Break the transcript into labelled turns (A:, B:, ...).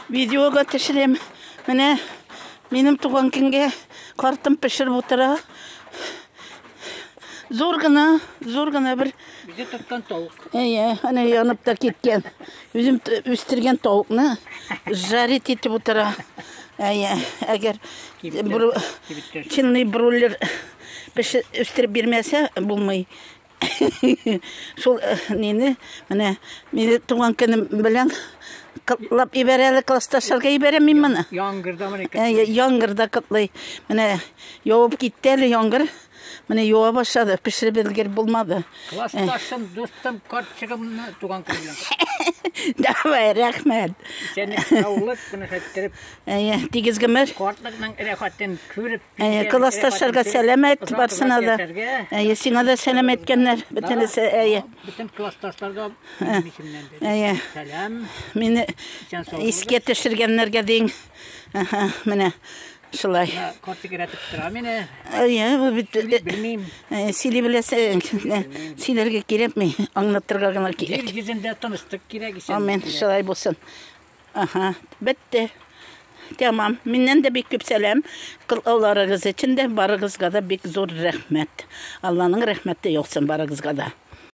A: Видеога төшерәм. Менә минем туган көнгә картым пешереп утыра. Зур гына, зур гына бер
B: Үзе тоткан тавык.
A: Әйе, әнә янып та киткән. Үзем үстергән тавыкны жарить итеп утыра. Әйе, әгәр чинный бройлер үстереп бирмәсә, булмый. Шул э, нине, менә мине туган көнем белән котлап ибәрә әле, классташларга ибәрәм мин моны.
B: Яңгырда менә.
A: Әйе, яңгырда котлый. Менә явып китте әле яңгыр. Менә юа башлады, пешереп өлгереп булмады.
B: Классташым, дустым, карчыгымны туган көн белән.
A: Давай, рәхмәт.
B: Сәне саулык, менә хәттереп.
A: Әйе, тигез гомер.
B: Картлыкның рәхәтен күреп.
A: Әйе, классташларга сәлам әйт барсына да. Әйе, сиңа да сәлам әйткәннәр, бөтенесе, әйе.
B: Бөтен классташларга минем исемнән дә.
A: Әйе.
B: Сәлам.
A: Мине искә төшергәннәргә дин. Аһа, менә. Шулай.
B: Карчык өйрәтеп тора мине.
A: Әйе, бу бит
B: белмим.
A: Сөйли беләсең. Сөйләргә кирәкми, аңлатырга гына кирәк.
B: Җир йөзендә тынычлык кирәк, исәнлек.
A: Амин, шулай булсын. Аһа, бетте. Тәмам. Миннән дә бик күп сәлам. Котлауларыгыз өчен дә барыгызга да бик зур рәхмәт. Алланың рәхмәте яусын барыгызга да.